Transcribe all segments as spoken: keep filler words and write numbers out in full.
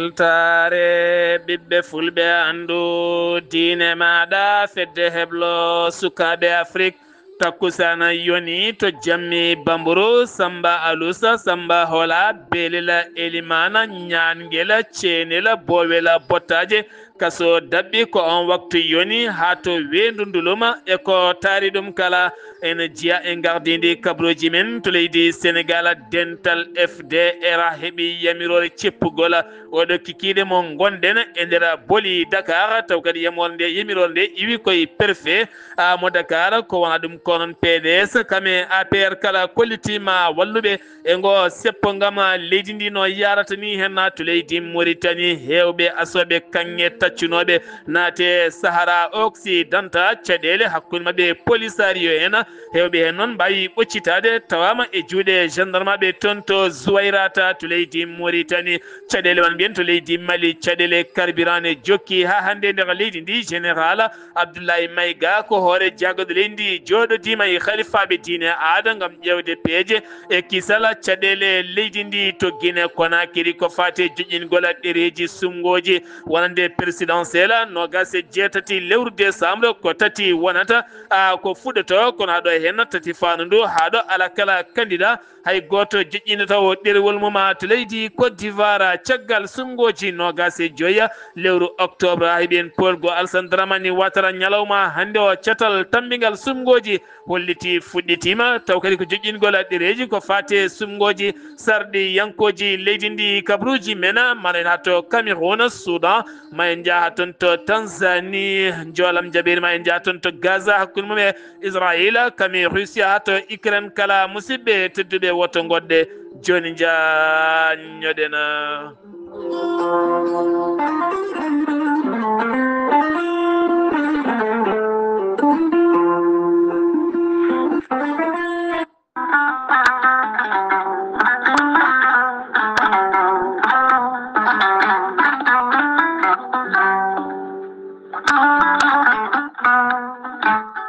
Weltaare ɓiɓɓe fulɓe, anndu diine maaɗa, fedde heblo sukaaɓe Afrik. Takkusana yoni to jammi Bamburu, Samba Alusa, Samba Hola, Belila, Elimana, Ñaangela, Ceenela, Bowela, Bottaje, kaso daɓɓi ko on waktu yoni haa to weendu nduluma e ko taari ɗum kala. En jiya e gardindi kabruuji men to leydi Senegal, dental F D R heɓi yamiroore ceppugol oɗo kikiiɗe mo ngonɗen e nder boli Dakar, taw kadi yamorde nde, yamiroore nde iwi koye préfet, a, mo Dakar, ko wona ɗum ko noon P D S, kame A P R kala kollitiima walluɓe e ngo seppo ngam leydi ndi no yarata ni hen to leydi Mauritanie. Heewɓe asooɓe kaŋŋe taccunooɓe naate Sahara Occidenta, caɗeele hakkunde maɓɓe Polisario en, heewɓe heen noon mbaawi ɓoccitaade, tawaama e juuɗe gendarmeɓe toon to Zuwayrata to leydi Mauritanie. Caɗeele wan mbiyen to leydi Mali, caɗeele carburant ne jokki haa hannde nder leydi ndi. Général Abdoulaye Maïga ko hoore jaggude leydi ndi jooɗodiima e halifaaɓe diine aada ngam ƴeewde peeje e kisal caɗeele leydi ndi. To Guinée Conakry ko faati e joƴƴingol ɗereeji suɓngooji wonande présidentielle noogas e jeetati lewru décembre, ko tati wonata, a, ko fuɗɗoto, kono haa ɗo heen tati faandu ndu, haa ɗo alaa kala candidat hay gooto joƴƴinata o ɗerewol mum to leydi Côte d'Ivoire. Caggal suɓngooji noogas e joy lewru octobre, heɓi en poolgo Alassane Dramane Ouattara ñalawma hannde o, catal tammbingal suɓngooji holliti fuɗɗitiima, taw kadi ko joƴƴingol ɗereeji ko faati e suɓngooji sarɗi yankooji leydi ndi. Kabruuji men, ma en haa to Cameroun, Soudan, ma en njaha toon to Tanzanie, njoolam jaɓiima, en njaha toon to Gaza hakkunde mum e Israël, kame Russia haa to Ukraine kala. Musidɓe tedduɓe, woto ngoɗɗe, jooni njaññoɗen.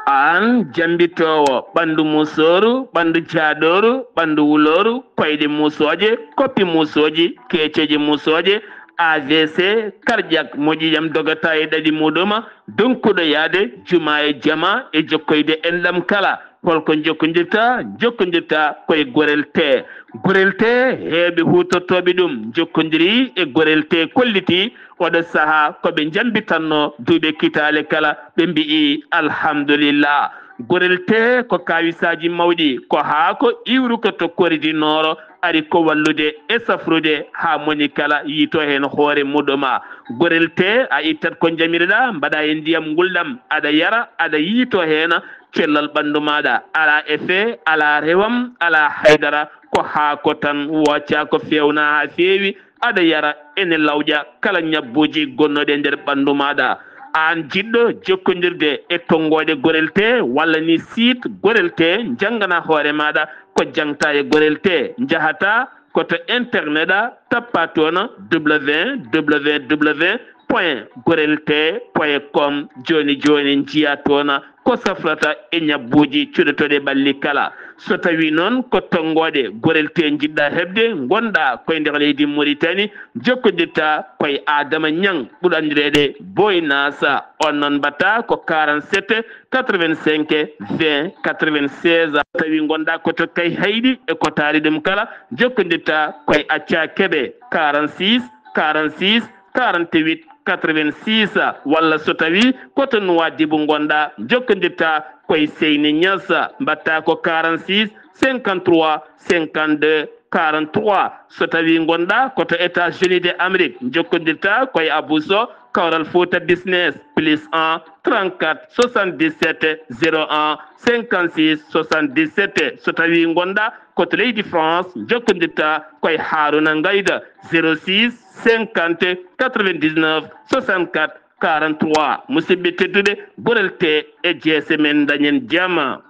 Aan jambitoowo ɓanndu musooru, ɓanndu jaaɗooru, ɓanndu wulooru, koyɗe musooje, koppi musooji, keeceeje musooje, A V C, cardiaque, moƴƴi jam dogata e ɗaɗi muɗuma, donkuɗo yaade juma e jama e jokkoyde enɗam kala. Holko jokkondirta? Jokkondirta koye Gorel Tee. Gorel Tee, heewɓe huutortooɓe ɗum jokkondiri e Gorel Tee, kolliti oɗo sahaa ko ɓe njambitanno duuɓe kitaale kala, ɓe mbi'i alhamdulillah. Gorel Tee ko kaawisaaji mawɗi, ko haako iwruko to koridi nooro, ari ko wallude e safrude haa moni kala yiito heen hoore muɗuma. Gorel Tee, a ittat ko njamireɗa, mbaɗa e ndiyam ngulɗam, aɗa yara, aɗa yiito heen, cellal ɓanndu maaɗa, alaa effet, alaa rewam, alaa haydara, ko haako tan, wooca ko feewna haa feewi, aɗa yara, ene lawƴa kala ñabbuuji gonnooɗi e nder ɓanndu maaɗa. Aan jiɗɗo jokkondirde e tonngooɗe Gorel Tee walla ni site Gorel Tee, njanngana hoore maaɗa ko jaŋta e Gorel Tee. Njahata ko to internet a, tappa toon www point gorel tee point com. Jooni jooni njiya toon ko safrata e ñabbuuji cuɗotooɗi ɓalli kala. So tawii noon ko tonngooɗe Gorel Tee njiɗɗa heɓde, ngonɗa koye nder leydi Mauritanie, jokkondirta koye Adama Ñaŋ, ɓurɗo anndireede Boy Nasa. On noon mbaɗta ko quarante-sept quatre-vingt-cinq vingt quatre-vingt-seize. So tawii ngonɗa ko to Kayhayɗi e ko taari ɗum kala, jokkondirta koye Acca Kebe, quarante-six quarante-six quarante-huit quatre-vingt-six, walla so tawii ko to Nuwaadibu ngonɗa, jokkondirta koye Seyni Ñas, mbaɗta ko quarante-six cinquante-trois cinquante-deux quarante-trois. So tawii ngonɗa ko to États-Unis de Amérique, jokkondirta koye Abou Sow, Kawral Fouta Business, plus un trente-quatre soixante-dix-sept zéro un cinquante-six soixante-dix-sept. So tawii ngonɗa ko to leydi France, jokkondirta koye Haruna Ngayda, zéro six cinquante quatre-vingt-dix-neuf soixante-quatre quarante-trois. Musidɓe tedduɓe, Gorel Tee e jeese men, dañen jama.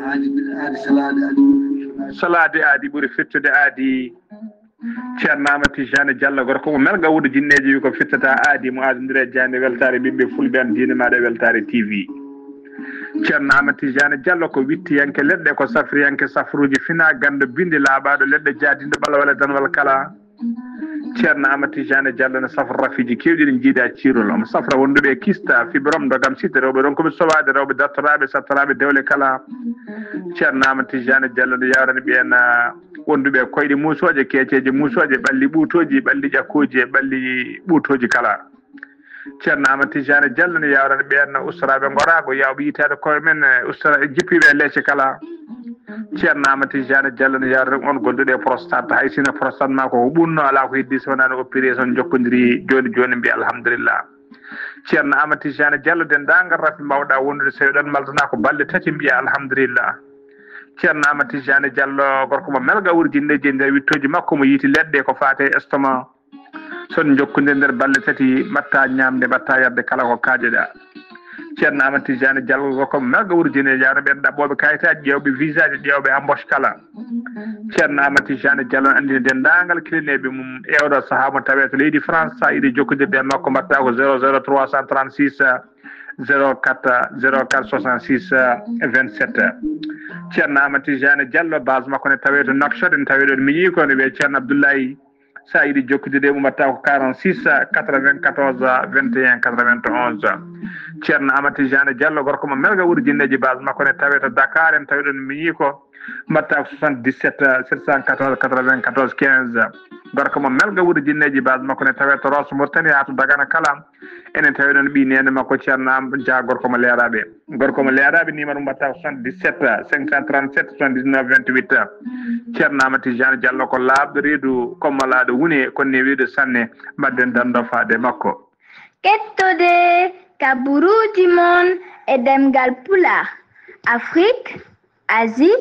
Aadi, aadi, salaade, aadi. Salaade aadi ɓuri fittude aadi. Ceerno Amadou Tijani Diallo, gorko mo Melga, wuudo jinneeji, wi ko fittata aadi mo aadondire e jaande weltaare ɓiɓɓe fulɓe, an diine maaɗa e weltaare T V. Ceerno Amadou Tidiane Diallo ko wittiyanke leɗɗe, ko safriyanke safruuji fina, ganndo binndi laaɓaaɗo leɗɗe, jaadinɗo ɓalwal e danwal kala. Ceerno Amadou Tidiane Diallo no safra rafiiji keewɗi ɗi njiida ciirol. Omo safra wonduɓe e kista, fibrom, ndogam, site, rewɓe ronkuɓe sowaade, rewɓe dartoraaɓe, sattoraaɓe dewle kala. Ceerno Amadou Tidiane Diallo no yawrani ɓeen, ah, wonduɓe e koyɗe muusooje, keeceeje muusooje, ɓalli ɓuutooji, ɓalli ƴakkooji e ɓalli ɓuutooji kala. Ceerno Amadou Tidiane Diallo no yawrani ɓeen ustoraaɓe ngoraago, yawɓe yitaade koye men, eh, ustora-, jippiiɓe e leece kala. Ceerno Amadou Tidiane Diallo no yawrani on gonduɗo e prostate, hay sino prostate ma ko ɓunno, alaa ko heddi so wonaa no opération jokkondiri jooni jooni, mbiya alhamdulillah. Ceerno Amadou Tidiane Diallo, denndaangal rafi mbawɗa wondude, so eɗon maltana ko balɗe tati, mbiya alhamdulillah. Ceerno Amadou Tidiane Diallo, gorko mo melga wurjinneeji e nder wittooji makko, mo yiiti leɗɗe ko faate e estomac. So en njokkondirii nder balɗe tati, mbaɗta ñaamde, mbaɗta yarde kala ko kaajeɗa. Ceerno Amadou Tidiane Diallo ko melga wurjine, yano ɓen ɗaɓɓooɓe kayitaaji, ƴeewɓe visaaji, ƴeewɓe embauche kala. Ceerno Amadou Tidiane Diallo no anndini denndaangal kilineeɓe mum e oɗo sahaa mo tawee to leydi France, sa yiɗi jokkondirde e makko, mbaɗta ko zéro zéro trois cent trente-six, zéro quatre, zéro quatre soixante-six, vingt-sept. Ceerno Amadou Tidiane Diallo, base makko ne tawee to Nouakchott, en tawee ɗon miñi ko ne wiyee Ceerno Abdoulaye. Sa yiɗi jokkondirde e mum, mbaɗta ko quarante-six quatre-vingt-quatorze vingt et un quatre-vingt-onze. Ceerno Amadou Tidiane Diallo, gorko mo melga wurjinneeji, base makko ne tawee to Dakar, en tawi ɗon miñi ko, mbaɗta ko soixante-dix-sept sept cent quatorze quatre-vingt-quatorze quinze. Gorko mo melga wurjinneeji, base makko ne tawee to Rosso Mauritanie haa to Dagana kala. Enen tawi ɗon ɓii neene makko Ceerno Am Dia, gorko mo Leeraaɓe. Gorko mo Leeraaɓe, numéro mum mbaɗta ko soixante-dix-sept cinq cent trente-sept soixante-dix-neuf vingt-huit. Ceerno Amadou Tidiane Diallo ko laaɓɗo reedu, ko malaaɗo wune, ko newiiɗo sanne. Mbaɗden danndo faade e makko. Kettode kaburuuji mon e ɗemngal Pulaar, Afrique, Asie,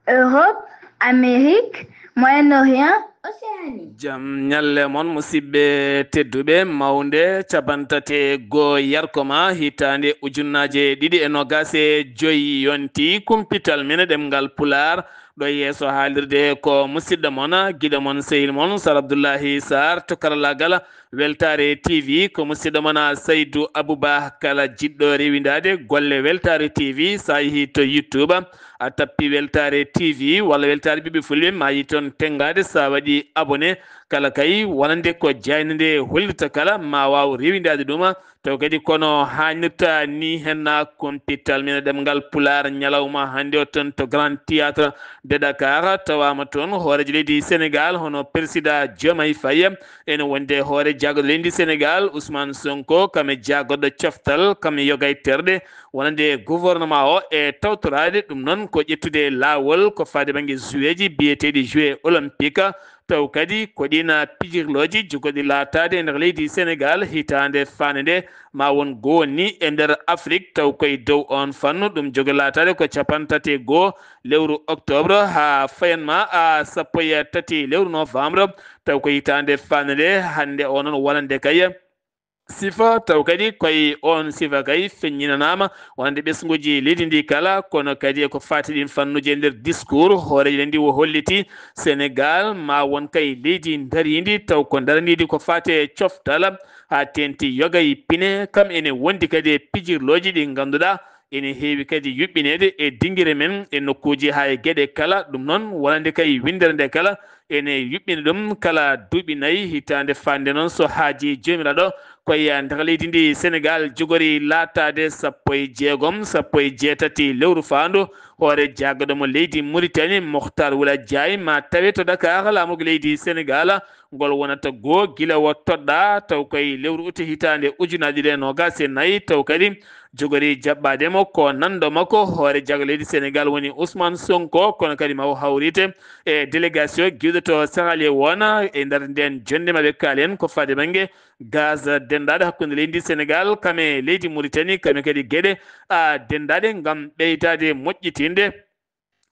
Europe, Amérique, Moyen-Orient, Océanie. Jam ñalle mon, musidɓe tedduɓe, mawnde cappanɗe tati e goo yarkoma hitaande ujunnaaje ɗiɗi e noogaas e joy yonti kumpital men e ɗemngal Pulaar. Ɗo yeeso haalirde ko musidɗo mon, giɗo mon, sehil mon, Sar Abdullahi Sarr to karallaagal Weltaare T V. Ko musidɗo mon Saydu Abubakar, jiɗɗo rewindaade golle Weltaare T V. Sa yehi to YouTube, a tappi Weltaare T V walla Weltaare Ɓiɓɓe Fulɓe, ma yi toon tenngaade. Sa waɗi abonné, kala kay wonande ko jaaynde nde hollirta kala, ma waaw rewindaade ɗum. Taw kadi kono haanirta ni hen, kumpital men ɗemngal Pulaar ñalawma hannde o toon to Grand Théâtre de Dakar, tawaama toon hooreejo leydi Sénégal, hono Président Diomaye Faye, ene wondi e hoore jaagorɗo leydi Sénégal, Ousmane Sonko, kam e jaagorɗo coftal, kam e yoga e terɗe, wonande gouvernement o e tawtoraade. Ɗum noon ko ƴettude laawol ko faade bannge joueeji biyeteeɗi Jeux Olympiques, taw kadi ko ɗiin pijirlooji jogorɗi laataade e nder leydi Sénégal hitaande faande nde, ma won goo ni e nder Afrik, taw koye dow oon fannu. Ɗum jogo laataade ko cappanɗe tati e goo lewru octobre haa fayanma a sappo e tati lewru novembre, taw ko hitaande faande nde. Hannde o noon wonande kay sifa, taw kadi koye oon sifa kay feññinanaama wonande ɓesnguuji leydi ndi kala, kono kadi e ko faati ɗiin fannuuji e nder discours hooreejo leydi ndi o holliti Sénégal ma won kay leydi ndariindi, taw ko ndaraniidi ko faati e coftal, haa teeŋti yoga e pine. Kam ene wondi kadi e pijirlooji ɗi ngannduɗaa ene heewi kadi yuɓɓineede e dingire men e nokkuuji haa e geɗe kala. Ɗum noon wonande kay winndere nde kala ene yuɓɓina ɗum kala duuɓi nayi. Hitaande faande noon, so haajii Joomiraaɗo, ko e nder leydi ndi Sénégal jogori laataade sappo e jeegom, sappo e jeetati lewru faandu, hoore jaagorɗo mo leydi Mauritanie, Mokhtar Ould Aidjaye, ma tawe to Dakar, laamorgo leydi Sénégal. Ngol wonata goo gila o toɗɗaa, taw koye lewru ut hitaande ujunaaji ɗiɗi e noogaas e nayi, taw kadi jogori jaɓɓaade mo ko nanndo makko, hoore jaagorɗo leydi Sénégal woni Ousmane Sonko, kono kadi ma o hawrite e délégation giwɗo to Sierra Leone. E nder ndeen jonnde maɓɓe kaalen ko faade bannge gaz denndaade hakkunde leydi Sénégal kam e leydi Mauritanie, kam e kadi geɗe, a, denndaade ngam ɓeydaade moƴƴitinde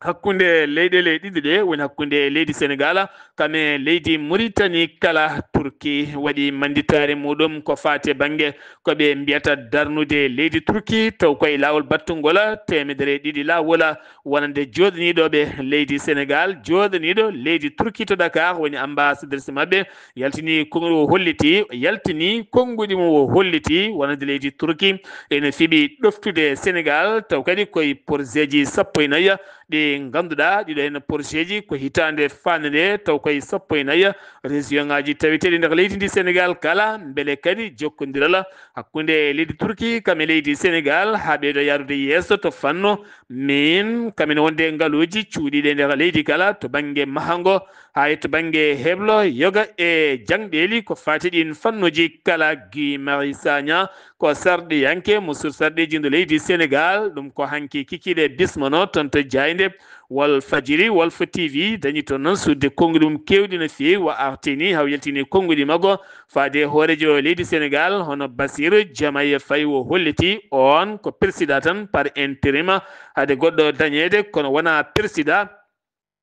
hakkunde leyɗeele ɗiɗi ɗe, woni hakkunde leydi Senegal kam e leydi Muritani kala. Turki waɗi mannditaare muɗum ko faati e bannge ko ɓe mbiyata darnude leydi Turki, taw koye laawol battungol teemedere e ɗiɗi laawol, wonande jooɗaniiɗo ɓe leydi Senegal, jooɗaniiɗo leydi Turki to Dakar, woni ambassadrice maɓɓe, yaltini konguɗi o holliti, yaltini konguɗi mum o holliti wonande leydi Turki ene fiɓi ɗoftude Senegal, taw kadi koye projet ji sappo e nayi ɗi ngannduɗaa, ɗiɗo heen projet ji ko hitaande faande nde, taw koye sappo e nayi région ngaji taweteeɗi nder leydi ndi Senegal kala, mbele kadi jokkondiral hakkunde leydi Turki kam e leydi Senegal haa ɓeydo yaarude yeeso to fannu min kam ene wonde ngaluuji cuuɗiiɗe nder leydi kala to bannge mahango, haa e to bannge heblo, yoga e jangɗeeli ko faati ɗin fannuuji kala. Guy Marius Sagna ko sarɗiyanke mo sur sarɗiiji ndo leydi Senegal, ɗum ko hanki kikiiɗe bismono toon to jaaynde Walfadjiri, Walf T V, dañi toon noon suuɗde konnguɗi mum keewɗi no feewi, wa artini haw yaltini konnguɗi makko faade hooreejo leydi Senegal, hono Bassirou Diomaye Faye o holliti oon ko président tan par intérim, hade goɗɗo dañeede, kono wonaa président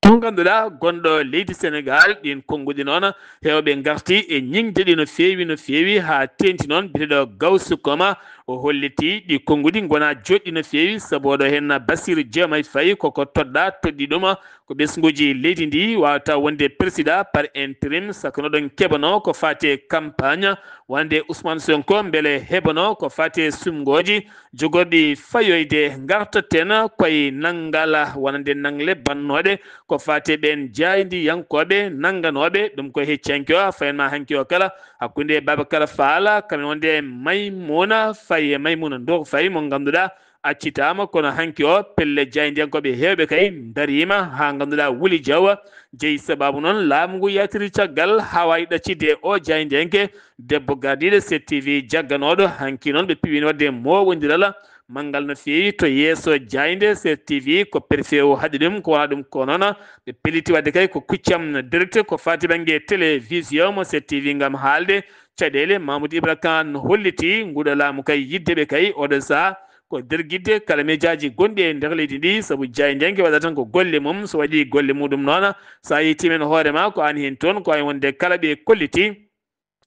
mo ngannduɗaa gonɗo leydi Senegal. Ɗin konnguɗi noon heewɓe ngarti e ñiŋde ɗi no feewi, no feewi, haa teeŋti noon biyeteeɗo Gawsu Koma o holliti ɗi konnguɗi ngonaa joɗɗi no feewi, sabu oɗo heen Bassirou Diomaye Faye koko toɗɗaa, toɗɗi ɗum ko ɓesnguuji leydi ndi, waawata wonde président par intérim, saka no ɗon keɓanoo ko faati e campagne, wonande Ousmane Sonko mbele heɓanoo ko faati e suɓngooji jogorɗi fayoyde. Ngartaten koye nanngal wonande naŋle bannooɗe ko faati e ɓeen jaayndiyankooɓe nannganooɓe ɗum ko heccanke o, fayen ma hanki o kala, hakkunde Babacar Fall kam e wonde Maymuna Faye, Maymuna Ndour Faye mo ngannduɗaa accitaama, kono hanki o pelle jaayndiyankooɓe heewɓe kay ndariima haa ngannduɗaa wuli jawa. Jeyi sababu noon laamu ngu yaltiri caggal haa waawi ɗaccitde o jaayndiyanke debbo gardiiɗo sept T V jagganooɗo. Hanki noon ɓe piɓini waɗde mooɓondiral manngal no feewi to yeeso jaaynde sept T V, ko préfet o haɗi ɗum, ko wonaa ɗum ko noon. Ɓe pelliti waɗde kay ko kuccam direct ko faati bannge télévision mo sept T V ngam haalde caɗeele. Mamoudou Ibra Kane holliti nguɗo laamu kay yiɗde ɓe kay oɗo sahaa ko dergitde kala mejaaji gonɗi e nder leydi ndi, sabu jaayndiyanke waɗata tan ko golle mum, so waɗi golle muɗum noon, so a yettii men hoore ma ko aan heen toon, ko wayi wonde kala ɓe kolliti.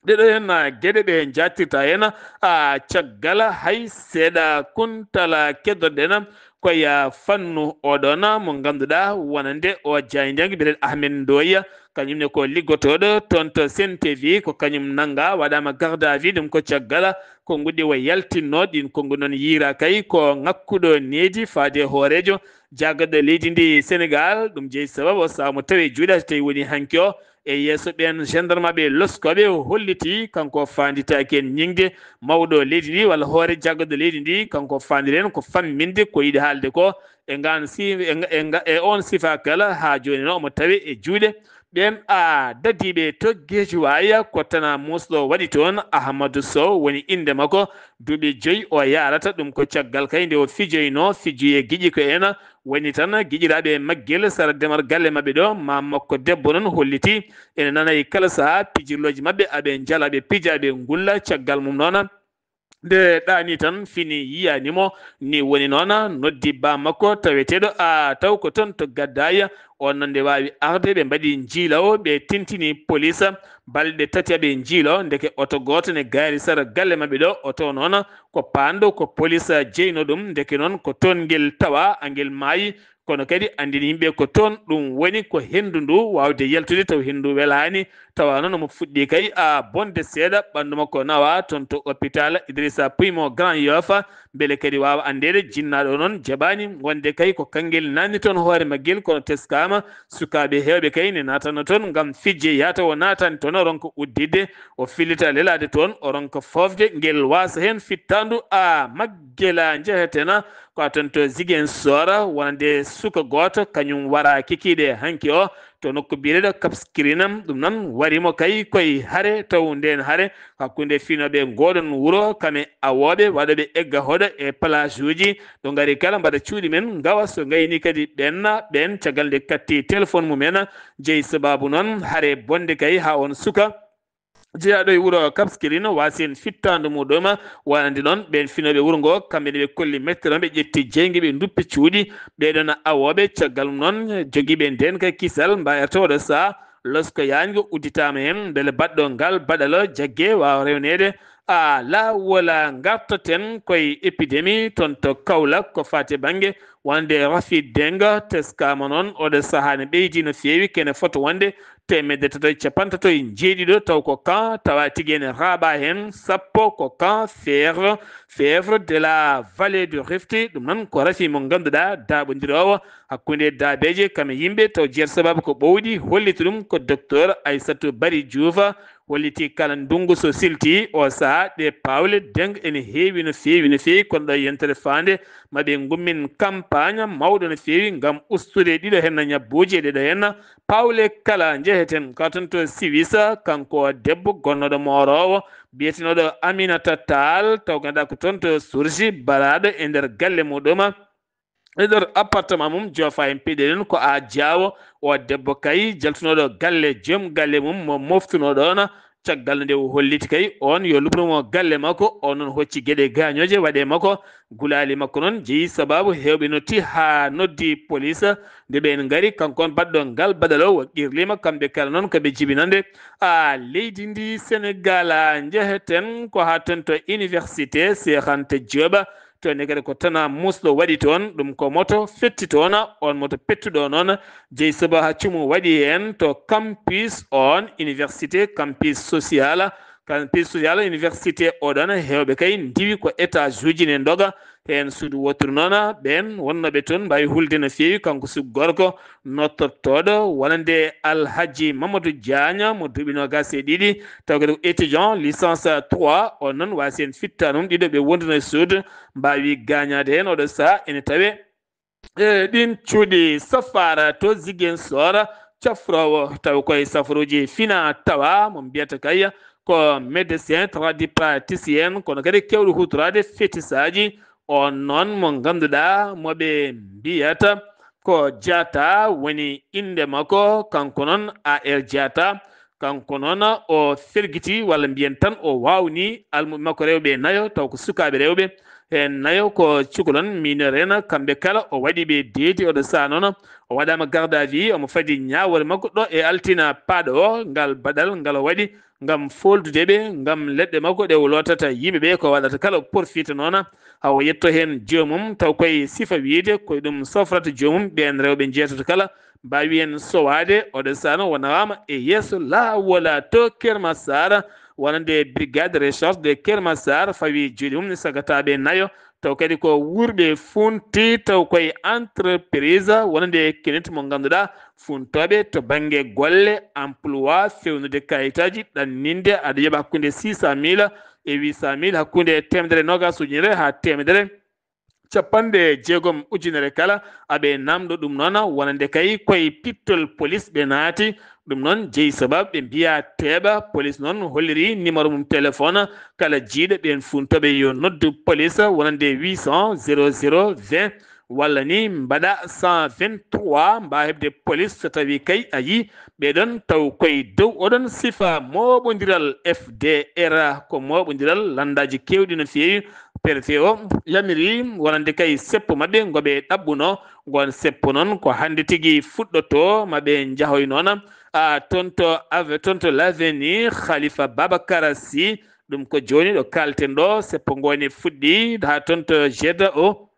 Ɗeɗo heen, ah, geɗe ɓe njattirta heen, ah, caggal hay seeɗa. Kuntal keddoɗen koye, ah, fannu oɗon mo ngannduɗaa wonande o jaayndiyanke biyeteeɗo Ahmed Ndoye, kañum ne ko liggotooɗo toon to Sen T V, ko kañum nannga, waɗaama garde à vue, ɗum ko caggal konnguɗi o yaltinnoo. Ɗin konnguɗi noon yiira kay ko ŋakkuɗo needi faade hooreejo jaggaɗo leydi ndi Senegal. Ɗum jeyi sababu o sahaa mo tawi juuɗe, so tawi woni hanki o e yeeso ɓeen gendarmeɓe loskooɓe, o holliti kanko faanditaaki en ñiŋde mawɗo leydi ndi walla hoore jaggaɗo leydi ndi, kanko faandiren ko famminde ko yiɗi haalde ko e ngaan si-, e nga-, e nga-, e oon sifa kala. Haa jooni noon omo tawe e juuɗe ɓeen, a, dadiiɓe to Geejuwaay, ko tanaa muusɗo waɗi toon, Ahamadu Sow woni innde makko, duuɓi joyi o yaarata. Ɗum ko caggal kay nde o fijoynoo, fijuyee giƴi ko en woni tan giƴiraaɓe maggel sara demal galle maɓɓe ɗo. Maam makko debbo noon holliti ene nana e kala sahaa pijirlooji maɓɓe, aɓe njala, aɓe pija, aɓe ngulla. Caggal mum noon, nde ɗaani tan fini yiyaani mo, ni woni noon noddi ba makko taweteeɗo, a, taw ko toon to Gaddaaya. Oon noon nde waawi arde, ɓe mbaɗi njiilawo, ɓe tintini polis. Balɗe tati aɓe njiilo, ndeke oto gooto ne gaari sara galle maɓɓe ɗo. Oto noon ko paanɗo, ko polis jeyno ɗum. Ndeke noon ko toon ngel tawa, angel maayi. Kono kadi anndini yimɓe ko toon ɗum woni ko henndu ndu waawde yaltude taw henndu welaani. Tawa noon omo fuɗɗi kay, a, bonde seeɗa, ɓanndu makko nawa toon to hôpital Idrissa Pouye mo Grand Yoff, mbele kadi waawa anndeede. Jinnaaɗo o noon jaɓaani wonde kay ko kanngel naatni toon hoore maggel, kono teskaama sukaaɓe heewɓe kay ne naatanno toon ngam fijje, yahata o naatani toon, o ronka udditde, o fillita lelaade toon, o ronka foofde ngel waasa heen fittaandu, a, maggela njehetena ko a toon to Ziguinchor, wonande suka gooto, kañum wara kikiiɗe hanki o to nokku biyeteeɗo Cap Skirring. Ɗum noon wari mo kay koye hare, taw ndeen hare hakkunde finooɓe ngooɗoon wuro, kam e awooɓe waɗooɓe egga hoɗo e plage uji, ɗo ngari kala mbaɗa cuuɗi men, ngawa so ngayni kadi ɓenna ɓeen, caggal nde katti téléphone mum en. Jeyi sababu noon hare bonde kay haa oon suka jeyaaɗo e wuro Kapskirin waasi en fittaandu muɗum. Wonande noon, ɓeen finooɓe wuro ngo, kamɓe ne ɓe kolli mettere, ɓe ƴetti jeynge, ɓe nduppi cuuɗi. Ɓee ɗoon awooɓe, caggal mum noon, jogiiɓe ndeen kay kisal, mbaawirta oɗo sahaa losko yaajngo udditaama heen, mbele baɗɗo ngal baɗal jagge waawa rewneede. A laawol, ngartaten koye épidémie toon to Kaolack, ko faati e bannge wonande rafi dengue, teskaama noon oɗo sahaa ne ɓeydi no feewi, kene fota wonde teemedde tato e capanɗe tato e njeeɗiɗo, taw ko cas tawa tigi ene raaɓa heen sappo, ko cas fièvre, fièvre de la vallée du Rift. Ɗum noon ko rafi mo ngannduɗaa daaɓondiroowo hakkunde daabeeje kam e yimɓe, taw jeer sababu ko ɓowɗi, holliti ɗum ko docteur Aissatou Barry Diouf. Holliti kala ndunngu so silti o sahaa ɗe paawle dengue ene heewi no feewi, no feewi, kono ɗo yontere faande ma ɓe ngummin campagne mawɗo no feewi ngam ustude ɗiɗo heen ñabbuuji e ɗeɗo heen paawle kala. Njeheten ka toon to Siwis, kanko debbo gonnooɗo mooroowo biyetenooɗo Aminata Tall, taw ngannduɗaa ko toon to Sursi baraaɗo e nder galle muɗum, e nder appartement mum, joofa heen peɗeelen ko a jaawo. O debbo kay jaltunooɗo galle joom galle mum mo moftunoo ɗoon, caggal nde o holliti kay oon yo luɓrumo galle makko, oon noon hocci geɗe gaañooje waɗe makko. Gulaali makko noon jeyi sababu heewɓe notti haa noddi police. Nde ɓeen ngari, kanko on baɗɗo ngal baɗal o, o qirliima, kamɓe kala noon ko ɓe jibinande. A leydi ndi Senegal, a njeheten ko haa toon to université Cheikh Anta Diop. To ne kadi ko tana musɗo waɗi toon, ɗum ko moto fetti toon, on moto pettuɗo noon, jeyi sababu haa cumu waɗi heen to campus on, université, campus social, campus social, université o ɗon, heewɓe kay ndiwi ko étage uji ne ndoga heen suudu wooturu noon. Ɓeen wonnooɓe toon mbaawi hulde no feewi, kanko sugu gorko nottortooɗo wonande Alhaji Mamadou Diagne mo duuɓi noogaas e ɗiɗi, taw kadi ko étudiant licence trois, on noon waasi en fittaanum ɗiɗo ɓe wonduno e suudu mbaawi gaañaade heen. Oɗo sahaa ene tawe e ɗin cuuɗi safaara to Ziguinchor, cafroowo taw koye safaruuji fina tawa mo mbiyata kay ko médecin tradipraticien, kono kadi keewɗo huutoraade fetisaaji. On noon mo ngannduɗaa mo ɓe mbiyata ko Diatta woni innde makko, kanko noon A R Diatta. Kanko noon o fergiti, walla mbiyen tan o waawni almuɓɓe makko rewɓe nayo, taw ko sukaaɓe rewɓe. Heen nayo ko cukalon mineur en, kamɓe kala o waɗi ɓe deedi. Oɗo sahaa noon o waɗaama garde à vue, omo fadi ñaawoore makko ɗo e altina paaɗo o, ngal baɗal ngal o waɗi ngam fooldude ɓe, ngam leɗɗe makko ɗe o lootata yimɓe ɓe, ko waɗata kala o porfita noon. Haa o yetto heen joomum, taw koye sifa wiyde koye ɗum sofrata joomum, ɓeen rewɓe njeetato kala mbaawi en sowaade. Oɗo sahaa noon o nawaama e yeeso laawol to Kermassar, wonande brigade recherche de Kermassar, fawi juuɗe mum e sagataaɓe nayo, taw kadi ko wuurɓe funti, taw koye entreprise wonande Kenit mo ngannduɗaa funtooɓe to bannge golle, emploi, fewnude kayitaaji, ɗanninde, aɗa yoɓa hakkunde six cent mille e huit cent mille, hakkunde teemedere noogaas ujunere haa teemedere capanɗe jeegom ujunere kala. Aɓe naamndo ɗum noon wonande kay koye pittol polis ɓe naati. Ɗum noon jeyi sababu ɓe mbiya teeɓa. Polis noon holliri numéro mum téléphone kala jiiɗo ɓeen funtooɓe yo noddu polis wonande huit cent zéro zéro vingt, walla ni mbaɗa cent vingt-trois, mbaa heɓde polis so tawii kay a yii ɓee ɗoon taw koye dow oɗon sifa mooɓondiral F D R. Ko mooɓondiral lanndaaji keewɗi no feewi. Préfet o yamiri wonande kay seppo maɓɓe ngo ɓe ɗaɓɓuno. Ngoon seppo noon ko hannde tigi fuɗɗoto, ma ɓe njahoy noon, a, toon to ave-, toon to l'avenue Khalifa Babacar Sy. Ɗum ko jooni ɗo kaalten ɗo, seppo ngo ne fuɗɗi haa toon to Jeddah o.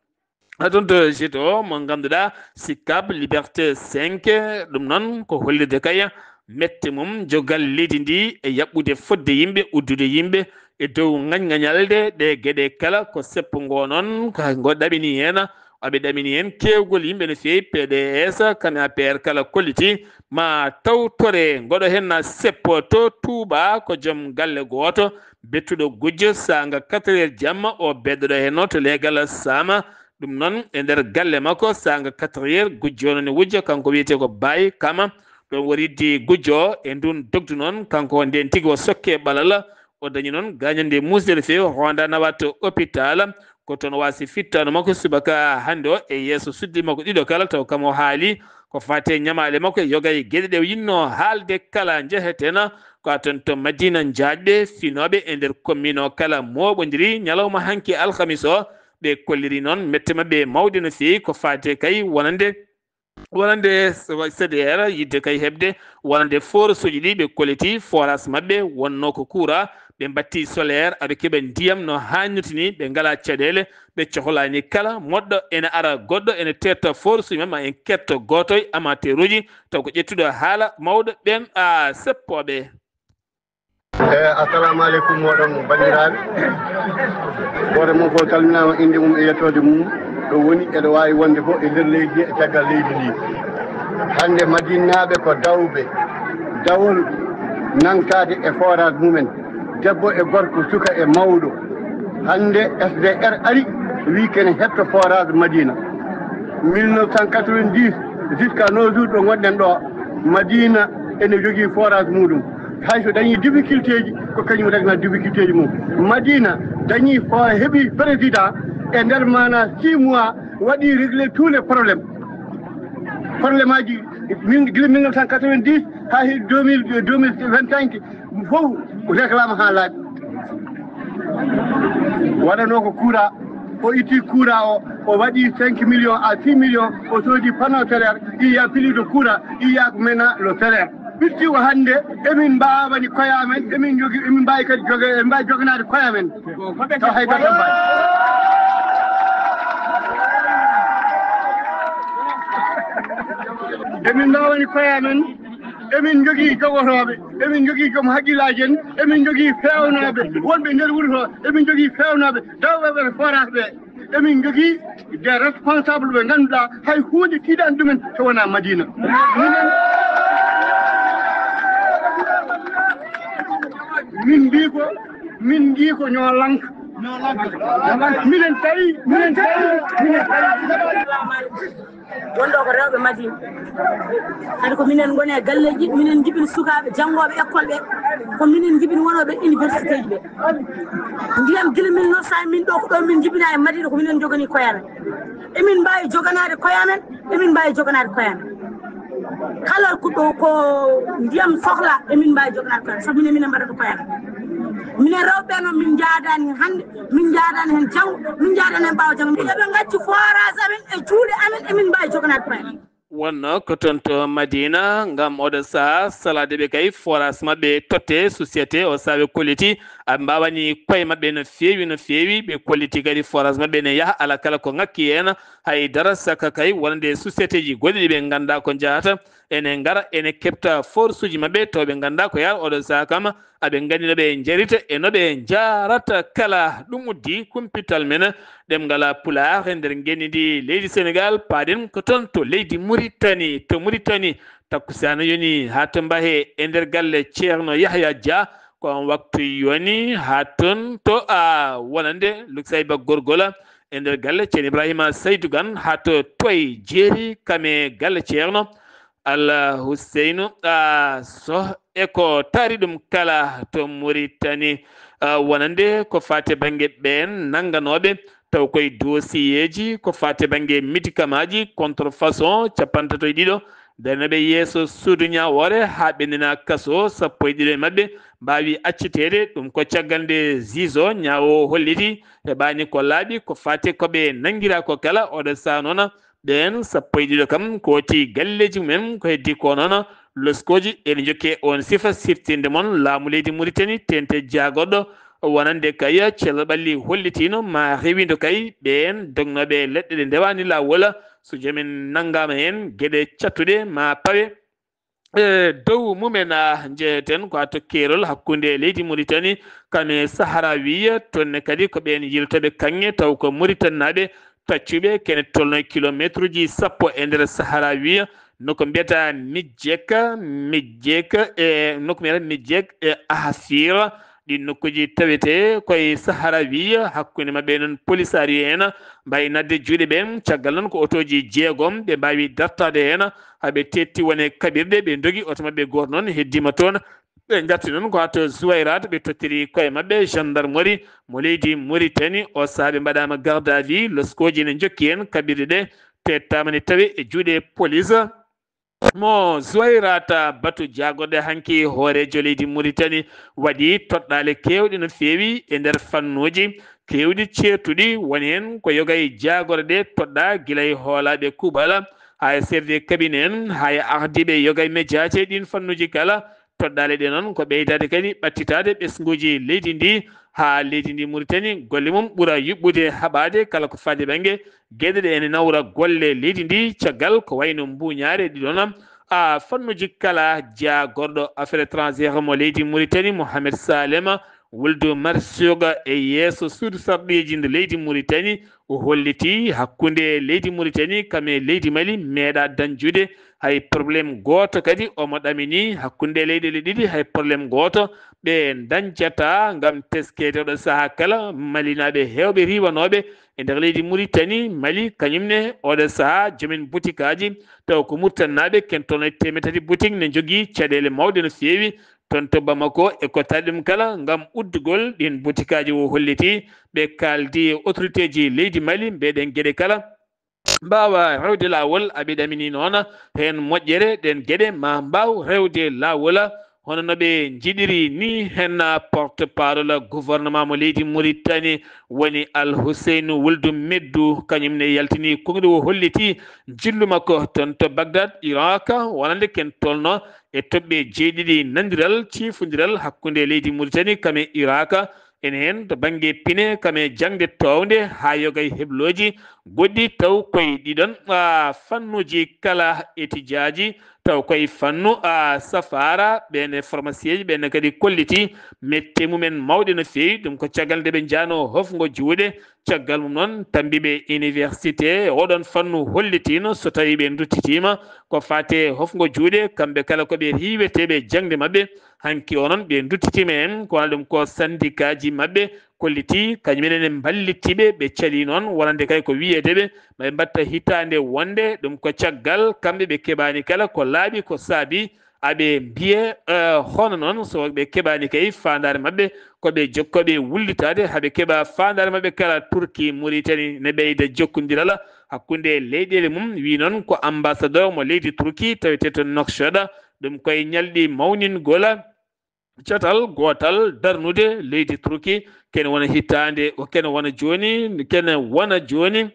Haa toon to Jeddah o, mo ngannduɗaa Sicap Liberté cinq, ɗum noon ko hollirde kay mette mum jogal leydi ndi e yaɓɓude fodde yimɓe, uddude yimɓe e dow ngañngañalde. Ɗe geɗe kala ko seppo ngo noon, ko ngo ɗaɓini heen, aɓe ɗaɓini heen keewgol yimɓe no feewi. P D S kam e A P R kala kolliti ma tawtore ngoɗo heen na seppo to Touba, ko joom galle gooto bettuɗo gujjo, saanga quatre heures jamma o beddoɗo heen o to leegal Sama. Ɗum noon e nder galle makko, saanga quatre heures, gujjo noon ne wujja, kanko wiyetee ko Baye Kama. Ɗoon o riddi gujjo o e ndun dogdu noon, kanko ndeen tigi o sokke ɓalal. O dañi noon gaañannde muusde no feewi, o ronda nawa to hôpital. Ko toon o waasi fittaandu makko subaka hannde o e yeeso suddi makko ɗiɗo kala, taw kam o haali Ko faati e ñamaale makko e yoga e geɗe ɗe o yinnoo haalde kala, njeheten ko a ton to Madina, njaajɓe finooɓe e nder commune o kala mooɓondiri ñalawma hanki alhamis o. Ɓe kolliri noon mette maɓɓe mawɗe no feewi ko faati e kay wonande, wonande C D R, yiɗde kay heɓde wonande forage uji ɗi ɓe kolliti forage maɓɓe wonnoo ko courant, ɓe mbatti solaire aɓe keɓa ndiyam no haannirta ni, ɓe ngalaa caɗeele, ɓe cohlaani kala moɗɗo ene ara goɗɗo ene teetta forage uji maɓɓe, ma en ketto gooto e amateur uji taw ko ƴettuɗo haala mawɗo ɓen a seppooɓe. Eyi, assalamu aleykum moɗon banndiraaɓe. Gooto mon fof salminaama innde mum e yettoode mum, ɗo woni eɗo waawi wonde fof e nder leydi e caggal leydi ndi. Hannde Madinaaɓe ko dawɓe, dawol nangtaade e forage mumen, debbo e gorko, suka e mawɗo. Hannde S D R ari, wi kene hetto forage Madina. Mille neuf cent quatre-vingt-dix jusqu'à nos jours ɗo ngonɗen ɗo, Madina ene jogii forage muɗum. Hay so dañii difficulté ji, ko kañum regna difficulté ji mum. Madina dañii fo heɓi président e nder mana six mois, waɗi régler tous les problèmes. Problème aji min gila mille neuf cent quatre-vingt-dix haa he deux mille, deux mille vingt-cinq fof réclame haa laaɓi. Waɗanoo ko courant, o itti courant o, o waɗi cinq millions à six millions, o soodi panneau solaire, il y a plus de courant, il y a maintenant le solaire. Ɓitti o hannde, emin mbaawani koye amen, emin jogi, emin mbaawi kadi joge, emin mbaawi joganaade koye amen. Taw hay gooto mbaɗi. Emin mbaawani koye amen, emin njogii jogotooɓe, emin njogii joom haqillaaji en, emin njogii feewnooɓe wonɓe nder wuro to, emin njogii feewnooɓe dawɓe ɓe forage ɓe. Emin njogii des responsables ɓe ngannduɗaa hay huunde tiiɗaani ɗumen so wonaa Madina. Minen, min mbii ko, min mbii ko ñoo lank. Minen tawi, minen tawi, minen tawi. Wonɗo ko rewɓe Madina. Kadi ko minen ngoni e galleeji, minen njibini sukaaɓe janngooɓe école ɓe. Ko minen njibini wonooɓe université ji ɓe. Ndiyam gila mille neuf cent min ɗo ko ɗo min njibina e Madina ko minen njogani koye amen. Emin mbaawi joganaade koye amen, emin mbaawi joganaade koye amen. Kala ko ɗo ko ndiyam sohla emin mbaawi joganaade koye amen. Sabu minen minen mbaɗata koye amen. Minen rewɓe noon min njaadaani hannde, min njaadaani heen janngo, min njaadaani heen ɓaawo janngo. Eɓe ngacci forage amen e juuɗe amen, emin mbaawi joganaade koye amen. Wonno ko toon to Madina ngam oɗo saha salaade ɓe kay forage maɓɓe totte société o saha ɓe kolliti aɓe mbawani koye maɓɓe no feewi no feewi, ɓe kolliti kadi forage maɓɓe ne yaha ala kala ko ŋakki heen. Hay dara saka kay wonande société ji goɗɗi ɗi ɓe ngannda ko njahata ene ngara ene keɓta forage uji maɓɓe taw ɓe ngannda ko yaha oɗo saha kam aɓe nganndi no ɓe njarita e no ɓe njarata kala. Ɗum uddi kumpital men ɗemngal pulaar e nder ngenndi ndi leydi Senegaal. Paaɗen ko toon to leydi Muritani. To Muritani, takkusaana yoni haa to Mbahe e nder galle Ceerno Yahya Dia. Ko oon waktu yoni haa toon to a wonande Luksayba Gorgola e nder galle Ceerno Ibrahima Saydu Gan haa to Toye Jeeri kam e galle Ceerno Alla Husseynu, a, Soh e ko taari ɗum kala to Muritani, a, wonande ko faati e bannge ɓeen nannganooɓe taw koye dosiyeeji ko faati e bannge médicamentji contrefaçon capantato e ɗiɗo darnooɓe yeeso suudu ñaawoore haa ɓe ndena kaso sappo e ɗiɗo e maɓɓe mbaawi acceteede ɗum ko caggal nde zizo ñaawo holliti heɓaani ko laaɓi ko faati ko ɓe nanngiraa ko kala oɗo saha noon. Ɓeen sappo e ɗiɗo kam ko woti galleeji mumen ko heddii ko noon loskooji ene njokke oon sifa siftinde mon laamu leydi Muritani teeŋti jaagoɗo wonande kay cellal ɓalli hollitiino ma rewindo kay ɓeen dognooɓe leɗɗe ɗe ndewaani laawol so joomen nanngaama heen geɗe cattuɗe ma pawe e dow mumen. Njeheten ko haa to keerol hakkunde leydi Muritani kam e Saharawiya toon ne kadi ko ɓeen yiltooɓe kaŋŋe taw ko Muritanaaɓe taccuɓe kene tolno e kilomeetruuji sappo e nder Saharawiya nokku mbiyata Mijjek Mijjek e nokku mbiyata Mijjek e Ahasira. Ɗin nokkuuji tawetee koye Saharawiya hakkunde maɓɓe noon polisaari en mbaawi naatde juuɗe ɓeen caggal noon ko otooji jeegom ɓe mbaawi dartaade heen haa ɓe teetti won e kaɓirɗe ɓe ndogi oto maɓɓe gooto noon heddiima toon. Ɓe ngarti noon ko haa to Zuwayraat ɓe tottiri koye maɓɓe gendarmerie mo leydi Muritani o sahaa ɓe mbaɗaama garde à vue loskooji ene njokki heen kaɓirɗe ɗe teettaama ne tawi e juuɗe police. Mo Zuwayrata Batu jaagorɗe hanki hooreejo leydi Muritani waɗi toɗɗaale keewɗe no feewi e nder fannuuji keewɗi ceertuɗi, woni heen ko yoga e jaagorɗe toɗɗaa gila e hoolaaɓe kuuɓal, haa e chef de cabinet en, haa e ardiiɓe yoga e mejaaji e ɗiin fannuuji kala. Toɗɗaale ɗe noon ko ɓeydaade kadi ɓattitaade ɓesnguuji leydi ndi, haa leydi ndi Muritani golle mum ɓura yuɓɓude haɓaade kala ko faati bannge geɗe ɗe ene nawra golle leydi ndi, caggal ko wayno mbuuñaare ɗiɗon a fannuuji kala. Jaagorɗo affaires étrangères mo leydi Muritani, Mohamed Salema Wuldu Marsuga, e yeeso suudu sarɗiiji nde leydi Muritani, o holliti hakkunde leydi Muritani kam e leydi Mali meeɗa dañjude hay problème gooto. Kadi omo ɗamini hakkunde leyɗeele ɗiɗi hay problème gooto. Ɓe dañjata ngam teskeede oɗo sahaa kala malinaaɓe heewɓe riiwanooɓe e nder leydi Muritani, Mali, kañum ne oɗo sahaa joomen butikaaji, taw ko Murtannaaɓe, ken toon e teemeɗe tati butik ne njogii caɗeele mawɗe no feewi toon to Bamako. E ko taali ɗum kala ngam uddugol ɗiin butikaaji, o holliti ɓe kaaldi e autoriteeji leydi Mali, mbeɗen geɗe kala mbaawa rewde laawol. Aɓe ɗamini noon heen moƴƴere ɗeen geɗe ma mbaaw rewde laawol, hono no ɓe njiɗiri ni. Heen porte parole gouvernement mo leydi Muritani woni Al Huseynu Wuldu Meddu, kañum ne yaltini kongre o holliti njillu makko toon to Bagdad, Irak, wonande ken tolno e toɓɓe jeeɗiɗi nandiral, ciifondiral hakkunde leydi Muritani kam e Irak, ene heen to bannge pine kam e jaŋde toownde haa yoga e heblooji goɗɗi, taw koye ɗiɗon, a, fannuuji kala etijaaji, taw koye fannu, a, safaara, ɓeen e pharmacieeji, ɓeen kadi kolliti mette mumen mawɗe no feewi. Ɗum ko caggal nde ɓe njahnoo hofngo juuɗe. Caggal mum noon, tammbiiɓe université e oɗon fannu hollitiino so tawii ɓe nduttitiima ko faati e hofngo juuɗe, kamɓe kala ko ɓe riiweteeɓe jaŋde maɓɓe. Hanki o noon, ɓe nduttitiima heen, ko wano ɗum ko sandikaaji maɓɓe kolliti, kañum en ene mballiti ɓe, ɓe calii noon, wonande kay ko wiyeede ɓe, ma ɓe mbatta hitaande wonde, ɗum ko caggal kamɓe ɓe keɓaani kala ko laaɓi, ko saabi aɓe mbiye, eh, hono noon, so ɓe keɓaani kay faandaare maɓɓe, ko ɓe jokkooɓe wullitaade, haa ɓe keɓa faandaare maɓɓe kala. Turki, Muritani ne ɓeyda jokkondiral hakkunde leyɗeele mum, wi noon ko ambassadeur mo leydi Turki taweteeɗo Nouakchott, ɗum koye ñalɗi mawningol catal gootal darnude leydi Turki, kene wona hitaande, o kene wona jooni, kene wona jooni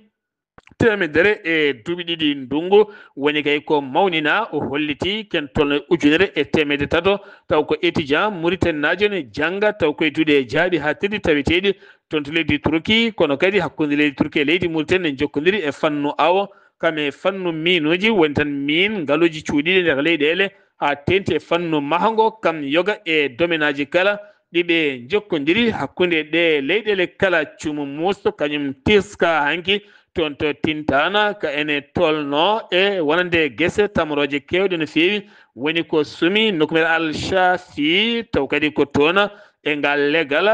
teemedere e duuɓi ɗiɗi ndunngu, woni kay ko mawnina, o holliti ken tolno ujunere e teemedde tato, taw ko étudiant Muritaninaajo ne jannga, taw koye duuɗe e jaaɓi haa tirɗi taweteeɗi toon to leydi Turki, kono kadi hakkunde leydi Turki e leydi Muritani ne jokkondiri e fannu awo, kam e fannu miinuuji, woni tan miin ngaluuji cuuɗiiɗi nder leyɗeele, haa teeŋti e fannu mahango, kam yoga e domenaaji kala ɗi ɓe njokkondiri hakkunde ɗe leyɗeele kala. Cuumu muusto kañum tiska hanki toon to Tintana, ka ene tolno e wonande gese tamrooje keewɗe no feewi, woni ko sumi nokkumel Al Shafi, taw kadi ko toon e ngal legal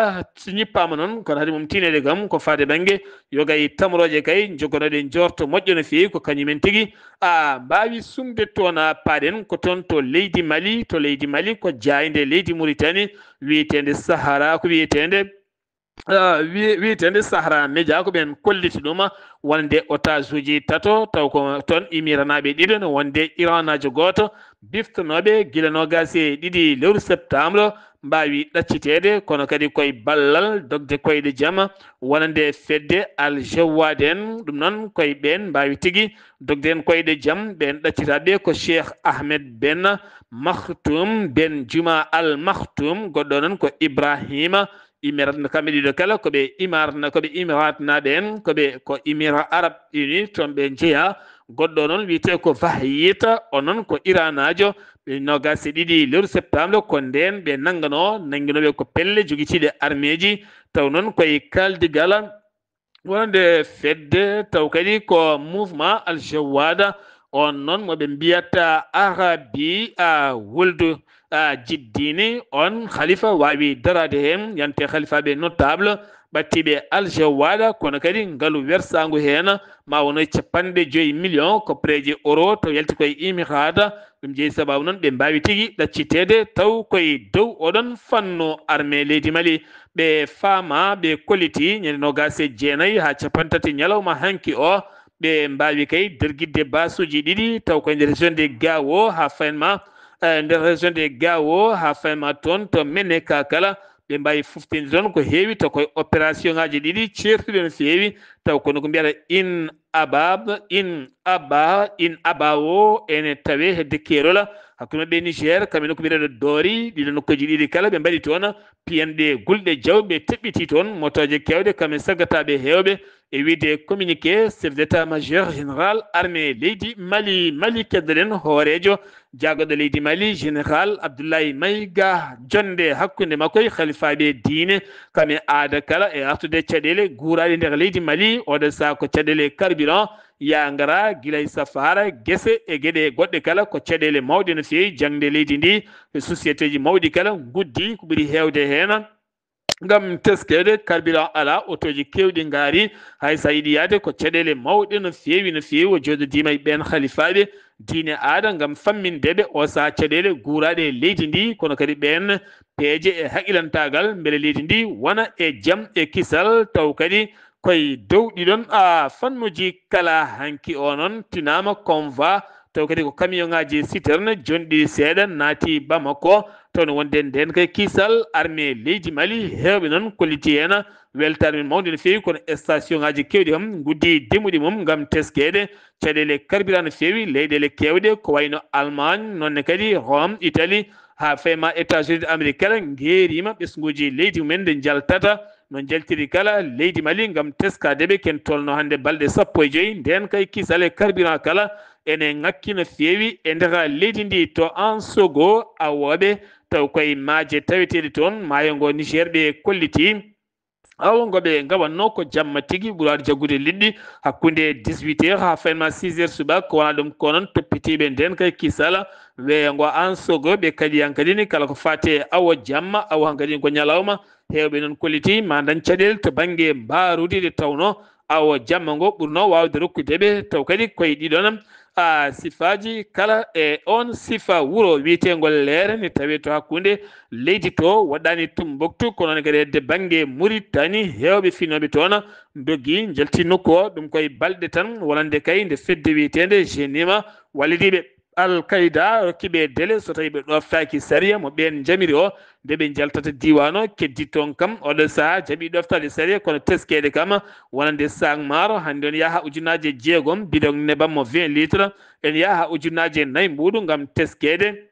ñippaama noon, kono hade mum tiineede kam ko faade bannge yoga e tamrooje kay, jogonoɗe njorto moƴƴo no feewi ko kañumen tigi, a, mbaawi sumde toon, a, paaɗen ko toon to leydi Mali, to leydi Mali ko jaaynde leydi Muritani wiyeteende Sahara, ko wiyeteende, a, wiye-, wiyeteende Sahara Media, ko ɓeen kolliti ɗum wonde otage uji tato, taw ko toon imiranaaɓe ɗiɗo, no wonde iranaajo gooto, biftonooɓe gila noogaas e ɗiɗi lewru septembre, mbaawi ɗacciteede, kono kadi koye ballal dogde koyɗe jam, wonande fedde Al Jawad en. Ɗum noon, koye ɓeen mbaawi tigi dogde heen koyɗe jam. Ɓeen ɗaccitaaɓe ko Cheikh Ahmed Ben Makhtoum, Ben Juma Al Makhtoum, goɗɗo noon ko Ibrahima. Imirat-, kamɓe ɗiɗo kala ko ɓe Imarna-, ko ɓe Imiratnaaɓe en, ko ɓe, ko Émirats Arabes Unis, toon ɓe njeyaa. Goɗɗo noon wiyetee ko Vahiyita, o noon ko Iranaajo. Ɓe noogaas e ɗiɗi lewru septembre, ko ndeen ɓe nannganoo, nannginooɓe ko pelle jogitiiɗe armeeji, taw noon koye kaaldigal wonande fedde, taw kadi ko mouvement Al Jawada, on noon mo ɓe mbiyata Arabi, a, Wuldu, a, Jiddini, on khalifa waawi daraade heen, yante khalifaaɓe notable ɓattiiɓe Al Jawada, kono kadi ngalu wersaangu heen, ma wono capanɗe joyi million koppareeje euro, to yalti koye Imirata. Ɗum jeyi sabaabu noon ɓe mbaawi tigi ɗacciteede taw koye dow oɗon fannu armée leydi Mali. Ɓe faama, ɓe kolliti ñande noogaas e jeenayi haa cappanɗe tati ñalawma hanki o, ɓe mbaawi kay dergidde baasuuji ɗiɗi, taw koye nder région de Gao haa faynma, eh, nder région de Gao haa faynma toon to Meneka kala, ɓe mbaawi fuftinde toon ko heewi, taw koye opération ŋaaji ɗiɗi ceertuɗi no feewi, taw kono ko mbiyata in abab, in aba, in aba o ene tawee hedde keerol, hakkunde maɓɓe e Niger, kamɓe nokku mbiyeteeɗo Dori, ɗiɗo nokkuuji ɗiɗi kala ɓe mbaɗi toon piyanɗe gulɗe jawɓe teɓɓiti toon, motooje keewɗe kamɓe saggataaɓe heewɓe, e wiyde communiqué chef d'état-major général armée leydi Mali, Mali keddoɗen hooreejo jaagorɗo leydi Mali, général Abdoulaye Maïga, jonnde hakkunde makko e halifaaɓe diine, kamɓe aada kala e artude caɗeele guuraaɗe nder leydi Mali, oɗo sahaa ko caɗeele carburant, yaa ngara gila e safaara, gese e geɗe goɗɗe kala, ko caɗeele mawɗe no feewi, jaŋde leydi ndi, e sociétéji mawɗi kala nguddii ko ɓuri heewde heen. Ngam teskeede, carburant alaa, otooji keewɗi ngaari, hay so a yiɗi yahde, ko caɗeele mawɗe no feewi, no feewi. O jooɗodiima e ɓeen halifaaɓe diine aada ngam famminde ɓe oo sahaa caɗeele guuraaɗe e leydi ndi, kono kadi ɓeen peeje e haqilantaagal mbele leydi ndi wona e jam e kisal, taw kadi koye dow ɗiɗon, a, fannuuji kala. Hanki o noon tinaama convoi, taw kadi ko camion ŋaaji citerne jonɗi seeɗa naati Bamako, taw no wonde ndeen kay kisal armée leydi Mali, heewɓe noon kolliti heen weltaare mum mawnde no feewi, kono station ŋaaji keewɗi kam nguddii demuɗi mum ngam teskeede caɗeele carburant no feewi. Leyɗeele keewɗe ko wayno Allemagne, noon ne kadi Rome, Italie, haa fayi ma États-Unis d'Amérique kala ngeeriima ɓesnguuji leydi mumen nde njaltata, no njaltiri kala leydi Mali ngam teskaade ɓe. Ken tolno hannde balɗe sappo e joy, ndeen kay kisal e carburant kala ene ŋakki no feewi e nder leydi ndi. To Ansogo, awooɓe taw koye maaje taweteeɗe toon maayo ngo Niger ɓe kolliti. Awo ngo ɓe ngawatno ko jamma tigi, ɓuraade jaggude liɗɗi hakkunde dix-huit heures haa fayi ma six heures subaka, ko wona ɗum ko noon toppitiiɓe ndeen kay kisal weeyo ngo Ansogo ɓe kadi hankadi ni kala ko faati e awo jamma, awo hankadi ko ñalawma, heewɓe noon kolliti ma dañ caɗeele to bannge mbaruudi, nde tawno awo jamma ngo ɓurno waawde rokkude ɓe, taw kadi koye ɗiɗon, a, sifaaji kala e oon sifa wuro wiyeteengo Leere, ne tawee to hakkunde leydi to, waɗɗaani Tumbuktu, kono noon kadi hedde bannge Muritani, heewɓe finooɓe toon ndogi njalti nokku o, ɗum koye balɗe tan wonande kay nde fedde wiyeteende Genima wallidi ɓe. Al Qaida rokki ɓe délai, so tawii ɓe ɗoftaaki sariya mo ɓeen njamiri o, nde ɓe njaltata diiwaan o, keddi toon kam, oɗo sahaa jaɓi ɗoftaade sariya, kono teskeede kam wonande sac maaro, hannde on yaha ujunnaaje jeegom, bidon nebam mo vingt litres, en yaha ujunnaaje nayi mbuuɗu ngam teskeede.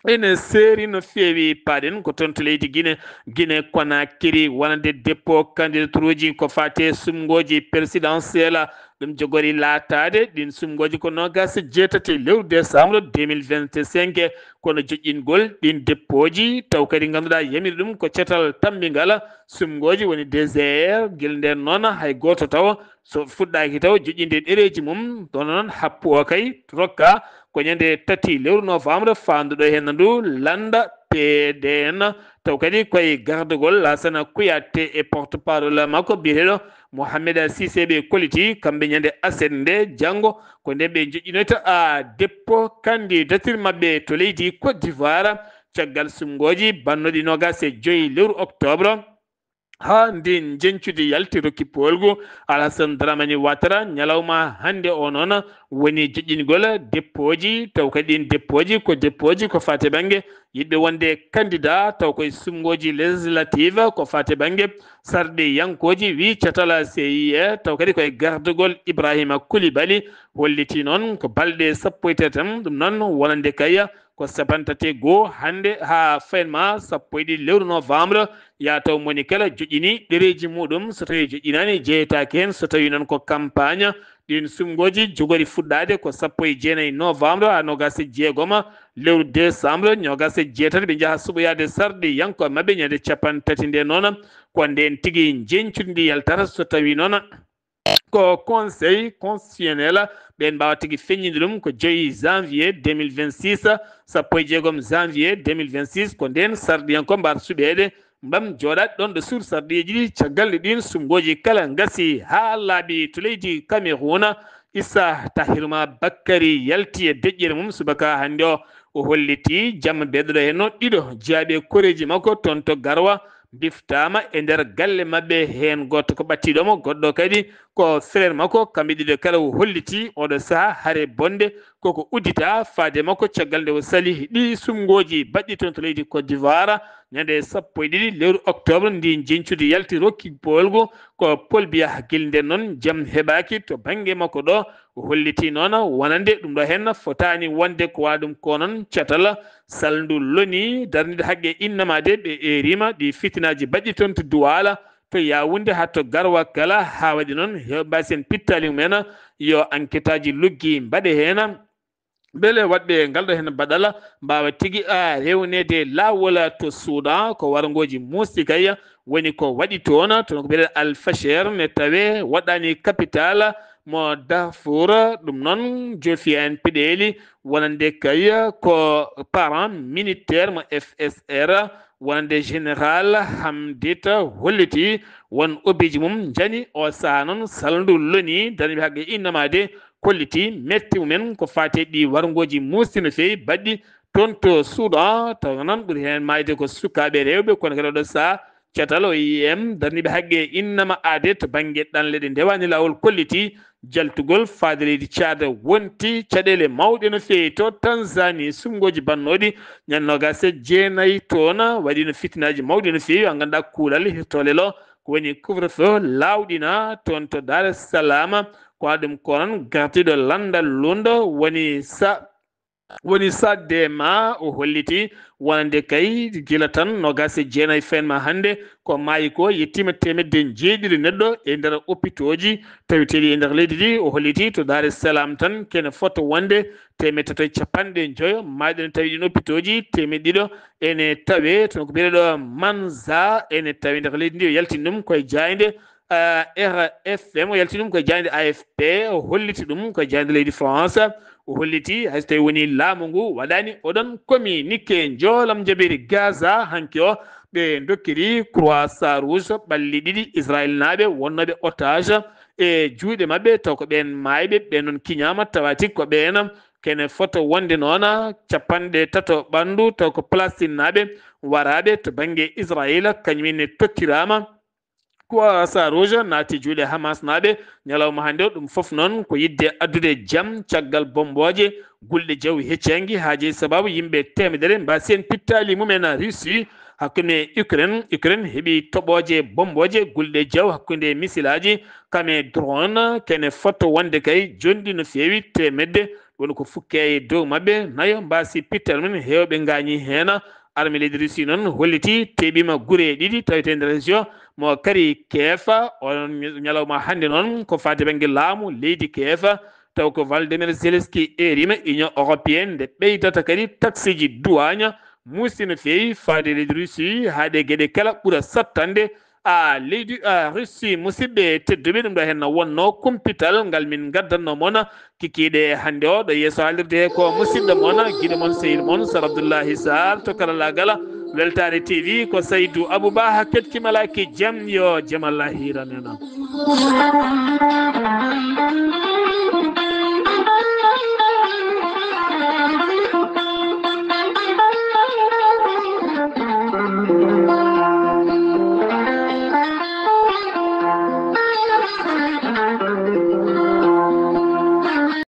Ene seeri no feewi, paaɗen ko toon to leydi Gine, Gine Konakiri, wonande dépôt candidatureji ko faati e sumngooji présidentielle. Ɗum jogori laataade, ɗiin sumngooji ko noogaas e jeetati lewru décembre deux mille vingt-cinq, kono joƴƴingol ɗiin dépoji, taw kadi ngannduɗaa yamiri ɗum ko catal tammbingal sumngooji, woni D G R. Gila ndeen noon, hay gooto taw so fuɗɗaaki taw joƴƴinde ɗereeji mum, kono noon happu o kay rokka ko ñande tati lewru novembre faanduɗo heen ndu lannda P D N, taw kadi koye gardagol Laasana Kouyaté e porte-parole makko biyeteeɗo Mohamed Cissé ɓe kolliti, kamɓe ñande aset nde janngo, ko ndeen ɓe joƴƴinoyta, a, dépôt candidature maɓɓe to leydi Côte d'Ivoire, caggal sumngooji bannoɗi noogaas e joy lewru octobre. Haa ndin njeñcudi yalti rokki poolgu, Alassane Dramane Ouattara, ñalawma hannde o noon woni joƴƴingol dépôtji, taw kadi ɗiin dépôtji ko dépôtji ko faati bannge yiɗɓe wonde candidat, taw koye sumngooji législative, ko faati bannge sarɗiyankooji, wi catal C I A, taw kadi koye gardagol Ibrahima Koulibaly, holliti noon ko balɗe sappo e tati tan, ɗum noon wonande kay ko cappanɗe tati e goo hannde haa fayi ma sappo e ɗiɗi lewru novembre, yaa taw moni kala joƴƴini ɗereeji muɗum, so tawii joƴƴinaani jeyetaake heen, so tawii noon ko campagne, ɗiin sumngooji jogori fuɗɗaade ko sappo e jeenayi novembre haa noogaas e jeegom lewru décembre, noogaas e jeetati ɓe njaha suɓoyaade sarɗiyankooɓe maɓɓe ñande cappanɗe tati nde noon, ko ndeen tigi njeñcudi ndi yaltata, so tawii noon ko Conseil constitutionnel, ɓeen mbaawa tigi feññinde ɗum ko joyi janvier deux mille vingt-six, sappo e jeegom janvier deux mille vingt-six, ko ndeen sarɗiyankooɓe mbaawata suɓeede mbam jooɗaade ɗoon ɗo suur sarɗiyeeji ɗi, caggal nde ɗiin sumngooji kala ngasi haa laaɓi to leydi Cameroun. Issa Tahirou Ma Bakary yalti e deƴƴere mum subaka hannde o, o holliti jamma beeɗoɗo heen o ɗiɗo jeyaaɓe e koreeji makko toon to Garoua, mbiftaama e nder galle maɓɓe. Heen gooto ko ɓattiiɗo mo, goɗɗo kadi ko frère makko. Kamɓe ɗiɗo kala o holliti oɗo sahaa hare bonde koko uddita faade makko caggal nde o sali ɗi sumngooji baɗɗi toon to leydi Côte d'Ivoire. Ñande sappo e ɗiɗi lewru octobre ndi njeñcudi yalti rokki poolgu ko Paul Biya. Gila nden noon jam heɓaaki to bannge makko ɗo. O holliti noon wonande ɗum ɗo heen fotaani wonde ko wa ɗum ko noon catal salndu loni darnide haqqe innama de ɓe erima ɗi fitinaaji baɗɗi toon to Duwaala, to Yawunde haa to Garwa kala, haa waɗi noon heewɓe mbaasi en pittaali mumen yo enquêtaaji luggi mbaɗe heen. Mbele waɗɓe ngal ɗo heen baɗala mbaawa tigi a rewneede laawol to Suudan, ko warngooji muusɗi kay woni ko waɗi toon, toon ko mbiyeɗen Al Fasher ne tawe waɗɗaani capital mo Darfour. Ɗum noon joofi en peɗeeli wonande kay ko parent militaire mo F S R, wonande général Hamdit holliti won obiiji mum njani o saha noon salndu loni darniiɓe haqqe innama de kolliti metti mumen ko faati e ɗi warngooji muusɗi no feewi baɗɗi toon to Suudan, tawa noon ɓuri heen maayde ko sukaaɓe rewɓe, kono kadi oɗo saha catal O I M darniiɓe haqqe innama aade to bannge ɗanle ɗe ndewaani laawol kolliti jaltugol faade leydi Caad wonti caɗeele mawɗe no feewi to Tanzanie, sumngooji bannooɗi ñande noogaas e jeenayi toon waɗiino fitinaaji mawɗi no feewi, o ngannduɗaa kuulal hirtoole lo ko woni couvre-feu laawɗina toon to Dar es Salaam. Ko waɗi ɗum ko noon gardiiɗo lanndal lunndo woni sa woni Saddema, o holliti wonande kay gila tan noogaas e jeenayi feen ma hannde ko maayi ko yettiima teemedde njeeɗiɗi neɗɗo e nder oppitooji taweteeɗi e nder leydi ndi. O holliti to Dar es Salaam tan kene fota wonde teemedde tato e capanɗe njoyo maayɓe ne tawi ɗin oppitooji, teemedde ɗiɗo ene tawe toon ko mbiyeɗo Manza ene tawe nder leydi ndi. O yaltini ɗum koye jaaynde ah, R F M, o yaltini ɗum koye jaaynde A F P, o holliti ɗum koye jaaynde leydi France. O holliti hay so tawi woni laamu ngu waɗani oɗon communiqué. Njoolam jaɓiri Gaza hanki o ɓe dokkiri Croissant Rouge ɓalli ɗiɗi Israël naaɓe wonnooɓe otage e juuɗe maɓɓe, taw ko ɓeen maayɓe, ɓeen noon kiñaama, tawa tigi ko ɓeen kene fota wonde noon capanɗe tato ɓanndu, taw ko Palestine naaɓe waraaɓe to bannge Israël, kañum ne tokkiraama. Croissant Rouge naati juuɗe Hamas naaɓe ñalawma hannde o. Ɗum fof noon ko yiɗde addude jam caggal bommbooje, gulɗe jaw heccaangi, haaji sababu yimɓe teemedere mbaasi en pittaali mumen Russie hakkunde Ukraine. Ukraine heɓi toɓooje bommbooje, gulɗe jaw hakkunde misilaaji kam e drone, kene fota wonde kay jonɗi no feewi teemedde, woni ko fukke e dow maɓɓe nayo mbaasi pittaali mumen, heewɓe ngaañi heen. Armée leydi Russie noon holliti teɓiima gure ɗiɗi tawetee nder région mo Kharkiv. Onon ñalawma hannde noon ko faati bannge laamu leydi Kiev, taw ko Volodymyr Zelensky erima Union européenne nde ɓeydata kadi taxeji douane muusɗi no feewi faade leydi Russie haa ɗe geɗe kala ɓura sattande a leydi a Russie. Musidɓe tedduɓe, ɗum ɗo heen wonno kumpital ngal min ngaddanno mon kikiiɗe hannde o. Ɗo yeeso haalirde he ko musidɗo mon, giɗo mon, sehil mon Sar Abdoullahi Sarr to karallaagal Weltaare T V ko Saydou Abouba. Haa keɗki malaaki jam, yo jam Allah hiiran en.